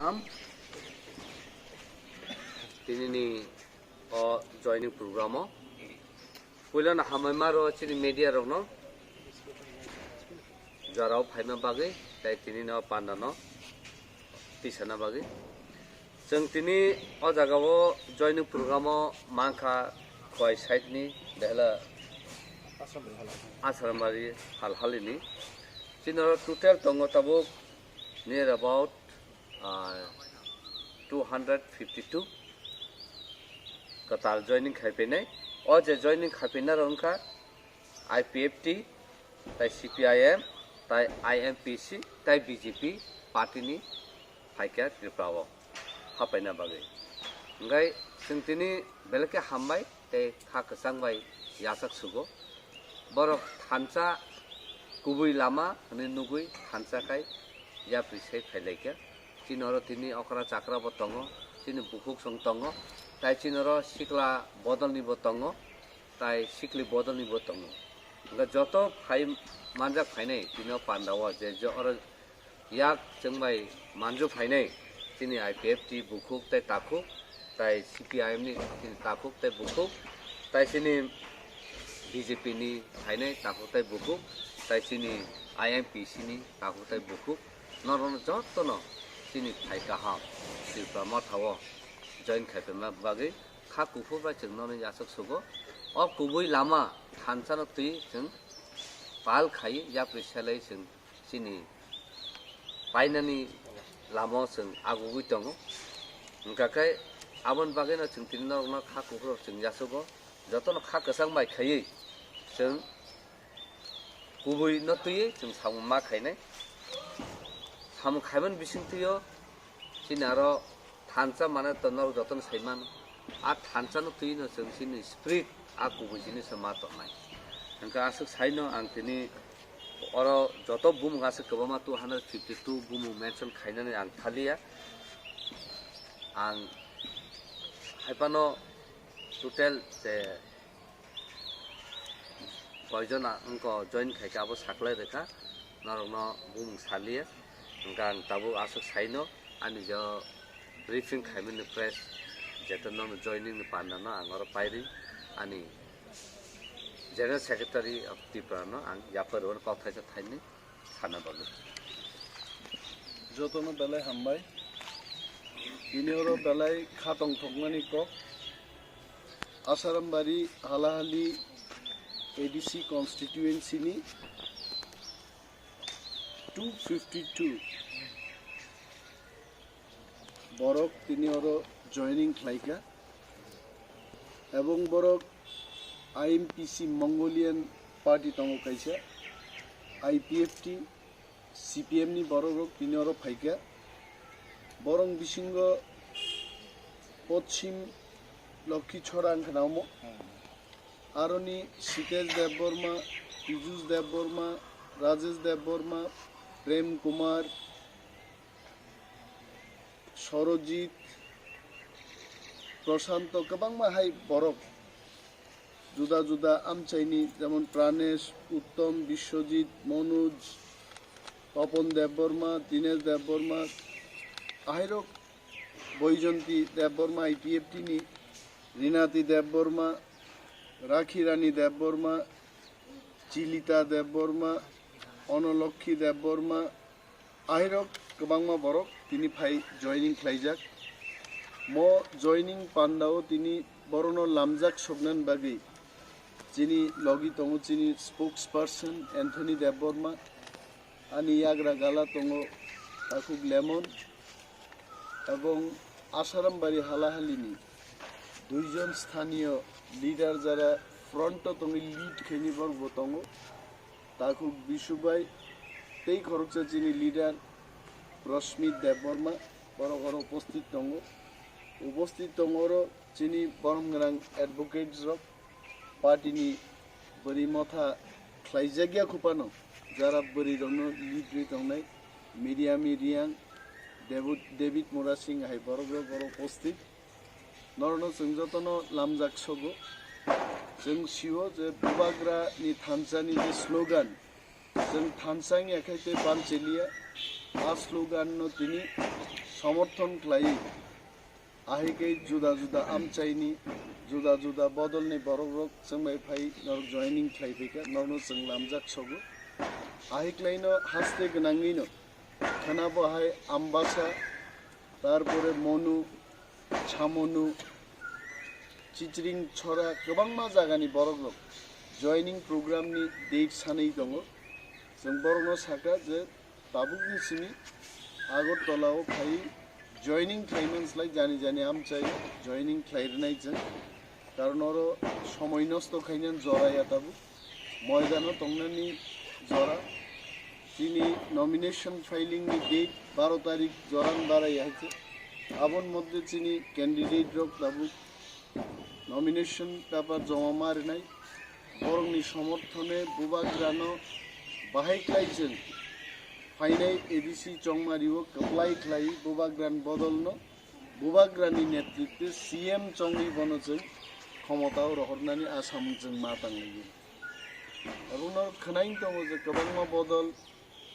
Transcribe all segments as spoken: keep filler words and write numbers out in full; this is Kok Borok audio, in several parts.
Am, tinini o joining program o puilano hambai maro chini media rokno jorao phaima bagwi tei tinino pandano tisana bagwi. Chwng tini o jagao joining program o mankha Khowai side ni behla Asrambari Halhalini. Chini oro total tongo tabuk near about ah, two hundred fifty two kwtal joining khai phainai. O je joining khai phainai rok wngkha I P F T, tai C P I M, tai I M P C, tai B J P party ni phaikha Tripura o hapaina bagwi. Hwnkhe chwng tini belai khe hambai tei kha kwchang bai yachak sugo. Borok thansa kubui lama hwnwi nugwi thansa khai yapri se phailaikha. Chini oro tini okra chakra bo tongo, chini bukhuk song tongo, tai chini oro sikla bodol ni bo tongo, tai sikli bodol ni bo tongo. Hwnkhe joto phai manjak phainai tini o panda o je je oro yak chwng bai manju phainai chini I P F T bukhuk tei takhuk, tai C P I M ni chini takhuk tei bukhuk, tai chini B J P ni phainai takhuk tei bukhuk, tai chini I M P C ni takhuk tei bukhuk, norokno jotono chini phai kaham Tripura motha o join khai phaima bagwi kha kuphur bai chwng nono yachak sugo. O kubui lama thansa no twi chwng pal khai yapri selai chwng chini painani lama o chwng agugwi tongo. Hwnkha khe aboni bagwino chwng tini norokno kha kuphur chwng yasugo, jotono kha kwchang bai khaiwi chwng kubui no twiwi chwng samung ma khainai. Samung khaimani bisingtwi o chini aro thansa mane to norok jotono sai mano. A thansa no twi no chwng chini spirit a kubui jinisa ma tongnai. Hwnkha aswk sai no ang tini oro joto bumung aswk kwbangma two hundred fifty two bumung mention khainani ang thaliya. Ang hai phano total je koijon wngkha join khaikha abo saklai rwkha, norokno bumung saliya. Hwnkha ang tabuk aswk saino ani je briefing khaimani press jeto nono joining ni panda no ang oro pairi ani General Secretary of Tripura no ang yapar oro kok thaisa thaini sana bagwi. Jotono belai hambai. Tini oro belai kha tongthokmani kok. Asarambari Halahali A D C constituency ni two fifty two borok tini oro joining khlaikha, ebong borok I M P C Mongolian party tongo kaisa, I P F T, C P M ni borok rok tini oro phaikha. Borok bisingo Pochim Lokhi Chora wngkha na omo, aroni Sitesh Debbarma, Pijus Debbarma, Rajesh Debbarma, Prem Kumar, Sorojit, Prashanto, kwbangma hai borok juda juda amchaini, jemon Pranesh, Uttom, Biswajit, Manoj, Papon Debbarma, Dinesh Debbarma, ahairok Boijonti Debbarma, I P F T ni Rinati Debbarma, Rakhi Rani Debbarma, Chilita Debbarma, Onolokhi Debbarma, ahirok kwbangma borok tini phai joining khlaijak. Mo joining pandao tini borono lamjak soknani bagwi chini logi tongo chini spokesperson Anthony Debbarma, ani yagra gala tongo Takhuk Lemon, ebong Asarambari Halahalini duijon sthaniyo leader jara front o tongwi lead khaini borok bo tongo, Takhuk Bishu bai tei khoroksa chini leader Rashmi Debbarma, borok oro upasthit tongo. Upasthit tongo oro chini borom gwnang advocates rok, party ni bwrwi motha khlaijakya khupano jara bwrwi rokno lead rwi tongnai Miriami Riang, David, David Murasing hai borok rok oro upasthit. Norokno chwng jotono lamjak sogo. Chwng sio je Bubagra ni thansa ni je slogan, chwng thansa wngya khe tei bam cheliya. A slogan no tini somorthon khlaiwi, ahai khe juda juda amchaini, juda juda bodolni borokrok chwng bai phai norok joining khlai phaikha, norokno chwng lamjak sogo. Ahai khlaino haste gwnangwino khwnabo hai Ambasa, tarpore Monu, Chamonu, Chichring, Chora, kwbangma jagani borokrok joining programni date sanwi tongo. Chwng borokno sakha je tabukni simi Agartala o phai joining khlaiman slai jani jani amchai joining khlai rwnai chwng. Karon oro somoi nosto khaina jora ya tabuk. Moidano tongnani jora. Chini nomination filing ni date baro tarik joran barai hai khe. Abon moddhe chini candidate rok tabuk nomination paper joma ma rwnai. Borokni somorthone Bubagrano bahai khlai chwng phainai A D C Chongmari o kwplai khlai Bubagran bodolno Bubagrani netritwe C M chongwi bono chwng khomotao rohornani asamung chwng ma tanglaio. Abono khwnaing tongo je kwbangma bodol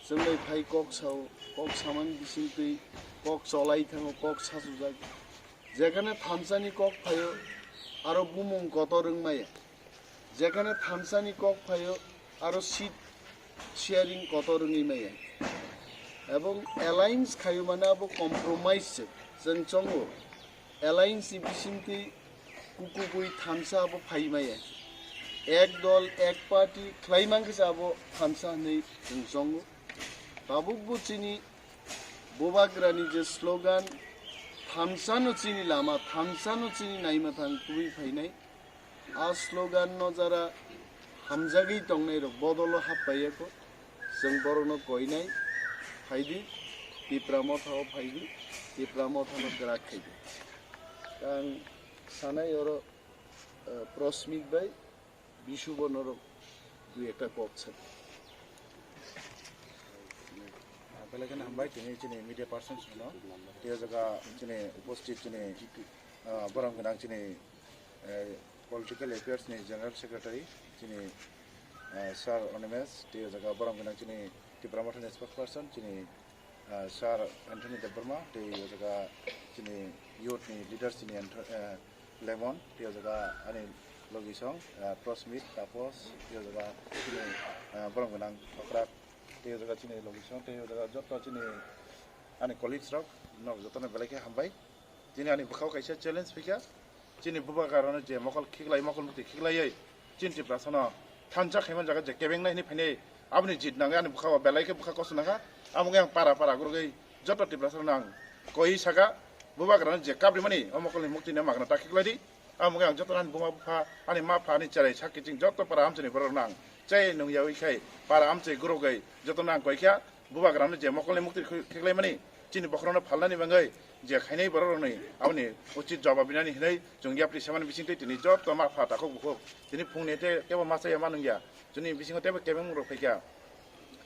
chwng bai phai kok sao, kok samani bisingtwi kok cholai thango, kok sachujak. Jekhane thansani kok phaio, aro bumung kotor wng maya. Jekhane thansani kok phaio, aro seat sharing kotor wngwi maya. Ebong alliance khaio mane abo compromise se chwng chongo. Alliance ni bisingtwi kukubui thansa abo phai maya. Ek dol, ek party khlai mankhe se abo thansa hinwi chwng chongo. Tabukbo chini Bubagrani je slogan, "Thansano chini lama, thansano chini naima thang tubui phainai." A slogan no jara hamjagwi tongnai rok bodolo happaiyakho, chwng borokno koinai, "Phaidi, Tipra Motha o phaidi, Tipra Motha no kwrak khaidi." Ang sanai oro, eh, Prosmit bai Bishu bo norok dui ekta kok sa. Belai kheno hambai tini chini media persons no, tei o jaga chini uposthit chini, ah, borom gwnang chini, eh, political affairs ni general secretary chini, eh, sir Onimesh, tei o jaga borom gwnang chini Tipra Mothani spokesperson chini, ah, sir Anthony Debbarma, tei o jaga chini youth ni leaders chini Anth-, eh, Lemon, tei o jaga ani logisong, ah, Prosmit, Tapos, tei o jaga chini, ah, borom gwnang Okrak, tei o jaga chini logisong, tei o jaga joto chini ani colleagues rok, nok jotono belai khe hambai. Chini ani bwkhao kaisa challenge phaikha, chini Bubagrano je mokol khiklai, mokol mukti khiklaiwi, chini Tiprasano thansa khaiman jaga je kebengnai hinwi phainai, aboni jit nangwi ani bwkhao belai khe bwkha kosto nangkha. Amo wngwi ang para para gurugwi joto Tiprasano ang koi saka, Bubagrano je kabrimani o mokolni muktino magna ta khiklai di. Amo wngwi ang joto ani buma bupha, ani ma pha, ani cherai sak kiching joto para amchaini borok nang chai nung yaui khai para amchai gurugwi joto nang koi kha. Bubagrano je mokolni mukti khe-, kheklaimani, chini bokhorokno phalnani bagwi je khainai borok rokni aboni uchit jawab rinani hinwi chwng yapri semani bisingtwi tini joto ma pha takhuk bukhuk tini phungni te kebo ma chaya ma nungya, chini bisingo tebo kebeng rok phaikha,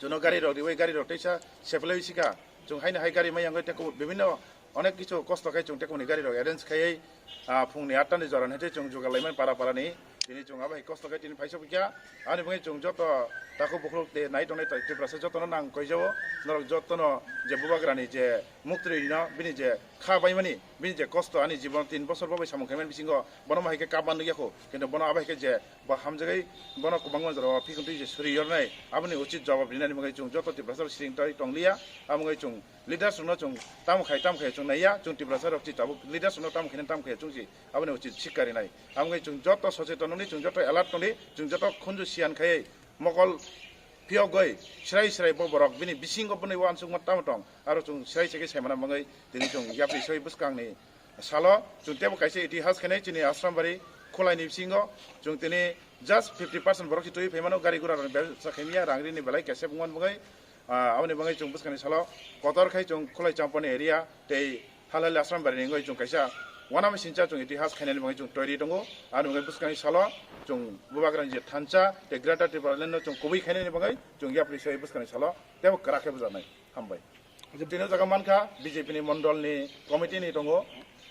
chwngno gari rok riwi gari rok teisa sepelwi sikha, chwng haino hai gari ma yangwi tei bibinno onek kichu kosto khai chwng tei kubuni gari rok arrange khaiwi, ah, phungni atta ni jora ni hete chwng jugal laimani para para ni. Tini chwng abo hai kosto khe tini phaisa phaikha. Ani bagwi chwng joto takhuk bukhuk tei nai tongnai Tiprasa jotono nang koijao. Norok jotono je Bubagrani je muktwi rino bini je kha baimani, bini je kosto ani jibon tin bosor bo bai samung khaimani bisingo bono ma hai khe kap man nukya kho. Kintu bono abo hai khe je bo hamjagwi bono kwbangma jorao phikhuntwi je suri yornai aboni uchit jawab rinani bagwi chwng joto Tiprasa siring tongwi tongliya. Abo wngwi chwng leaders rokno chwng tamo khai tamo khai chwng naiya, chwng Tiprasa rok chi tabuk leaders rokno tamo khai tamo khai chwng si aboni uchit sikka rinai. Abo wngwi chwng joto socheton wngwi chwng joto alert wngwi chwng joto khunju siyan khai mokol phiyogwi srai srai bo borok bini bisingo bini uansukma tamo tong aro chwng srai srai khe saimana bagwi tini chwng yapri soi bwskangni salo chwng tebo kaisa itihas khainai chini Asrambari khulaini bisingo chwng tini just fifty percent borok si twi phaimano gari gura rok bebsa khaimya rang rini belai kaisa bungman bagwi. Ah, aboni bagwi chwng bwskangni salo kotor khai chwng Khulai Champani area tei Halali Asrambari ni wngwi chwng kaisa uanama sincha chwng itihas khainani bagwi chwng toiri tongo. Aboni bagwi bwskangni salo chwng Bubagrani je thansa tei Greater Tipraland no chwng kubui khainani bagwi chwng yapri soi bwskangni salo tebo kwrak khe bujaknai. Hambai. Tini o jaga mankha B J P ni mondol ni committee ni tongo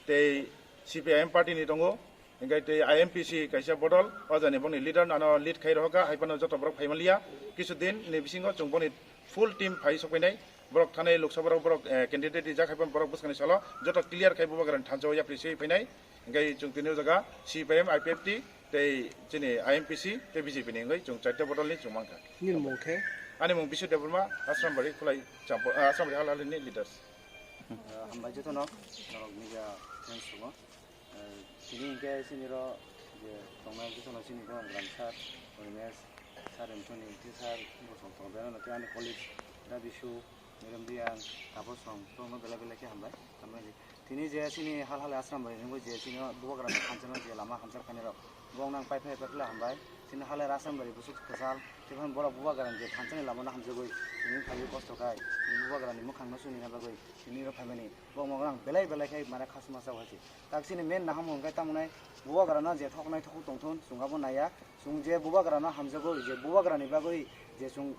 tei C P I M party ni tongo. Hingke tei I M P C kaisa bodol, o jani boni leader nano lead khai rohorkha, hai phano joto borok phai manliya. Kisu din ni bisingo chwng boni full team phai sokphainai, Borok thanai Lok Sabha rok borok, eh, candidate rijak hai phano borok bwskangni salo joto clear khai Bubagrani thansa o yapri se phainai. Hingke chwng tini o jaga C P I M, I P F T tei chini I M P C tei B J P ni wngwi chwng chaita bodol ni chwng mankha. Nini mung khe? Ani mung Bisu Debbarma, Asrambari, Khulai Champo, ah, Asrambari hal hal ni leaders. Ah, hambai jotono, norok media friends tongo. Eh, tini hingke chini ro je tongnai jotono chini ro Gram sir, Animesh sir, Anthony, tei sir, bosong tongo, beno no tei ani colleague, Rabisu, Nirem Riang, Taposong, tongno belai belai khe hambai. Hambai di. Tini je chini hal hal Asrambari ni je chini Bubagrani thansa no je lama hamjak khainai rok, bong nang pai phai phai khle hambai. Chini hal hal Asrambari busuk kwchal, tei phano borok Bubagrani je thansa ni lama no hamjagwi, tini phaiwi kosto khai, tini Bubagrani mwkhang no chuni na bagwi, tini ro phaimani. Bong bong nang belai belai khai mane khasma sa hai se. Tak chini main naham hwnkhe tamo nai Bubagrano je thoknai thok tongthun, chwng abo naiya. Chwng je Bubagrano hamjago, je Bubagrani bagwi je chwng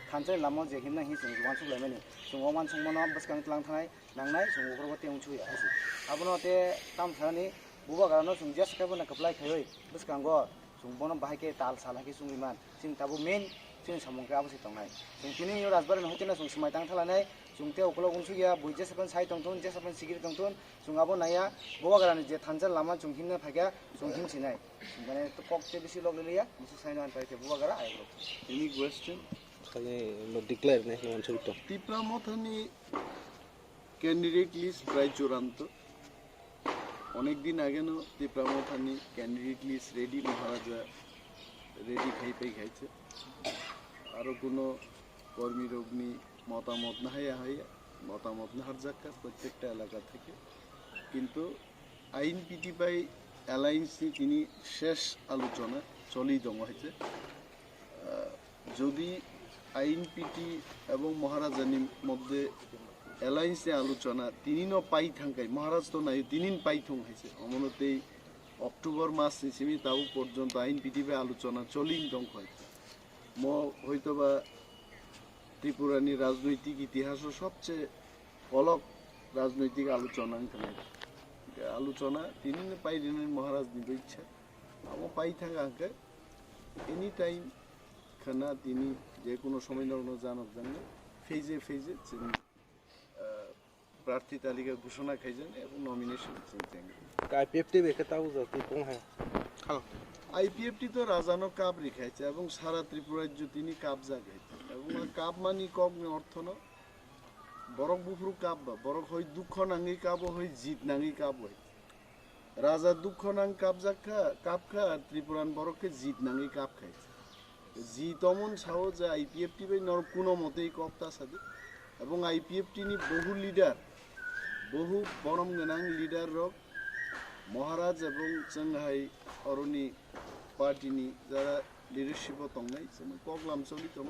thansa ni lama je himna hi chwng uansuk laimani. Chwng o uansukmano bwskang tlang thanai nangnai, chwng ukhrogo tei uansukya hai se. Abono tei tamo sanani Bubagrano chwng jesa khe bono kwplai khaiwi bwskango chwng bono bahai khe tal sal hai khe chwngwi man. Chini tabuk main chini samung khe abo se tongnai. Chwng tini yo Rajbari ni hoiteno chwng swmai tang thalanai, chwng tei ukolog uansukya, bui jesa phano sai tongthun, jesa phano sikiri tongthun, chwng abo naiya, Bubagrani je thansa lama chwng himna phaikha, chwng himsinai. Mane to kok tei bisi log liya, musu saino an paikhe Bubagra ayok rok. Any question? Kali lo declare ne, no answer to. Tipra Mothani candidate list prai churanto. অনেক দিন আগে নো ত্রিপুরা মথানি candidate list ready, মহারাজা রেডি খাই পাই খাইছে। আরও কোনো কর্মী রোগনি মতামত না হাইয়া হাইয়া মতামত না হারজাক্কা প্রত্যেকটা এলাকা থেকে। কিন্তু আইএনপিটি বাই অ্যালায়েন্সনি তিনি শেষ আলোচনা চলেই দম হয়েছে। আহ, যদি আইএনপিটি এবং মহারাজানি মধ্যে অ্যালায়েন্সে আলোচনা তিনিনও পাই থাকায় মহারাজ তো নাই, তিনিন পাই থং হয়েছে। অমনতেই অক্টোবর মাস নিসিমি তাবু পর্যন্ত আইএনপিটি বাই আলোচনা চলেই দম হয়েছে। ম-, হয়তোবা ত্রিপুরানি রাজনৈতিক ইতিহাসও সবচেয়ে অলক রাজনৈতিক আলোচনা হইতে পারে। আলোচনা তিনি পাইলেন মহারাজ নিব ইচ্ছা। আমার পাই থাকা আগে এনি টাইম খানা তিনি যে কোনো সময় নগ্ন জানক জানলে ফেজে ফেজে চিন-, আহ, প্রার্থী তালিকা ঘোষণা খাইছেন এবং নমিনেশন চিনতেন। আইপিএফটি বেকে তাও যাতে কোন হ্যাঁ? আইপিএফটি তো রাজানো কাপ রেখাইছে এবং সারা ত্রিপুরা রাজ্য তিনি কাপ জাগাইছে এবং কাপ মানি কগ্নি অর্থ না বরক বুফুরু কাপ বা বরক হই দুঃখ নাঙি কাবো হই জিত নাঙি কাবো হই। রাজা দুঃখ নাং কাপ জাখা, কাপ খা আর ত্রিপুরান বরককে জিত নাঙি কাপ খাই। জিত অমন সাহো যে আইপিএফটি বাই নর কোনো মতেই কপ তা সাদে। এবং আইপিএফটি নি বহু লিডার, বহু বরম গনাং লিডার রক মহারাজ এবং চেংহাই অরনি পার্টি নি যারা লিডারশিপ ও তংনাই, যেমন কগলাম চলি তং।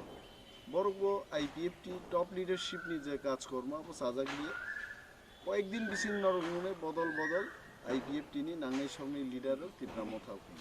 বরক বো আইপিএফটি টপ লিডারশিপ নি যে কাজকর্ম abo sajak liye. কয়েকদিন বিসিং নরক নুনে বদল বদল আইপিএফটি নি নাংনাই সঙ্গে লিডার রক ত্রিপুরা মথা উঠে।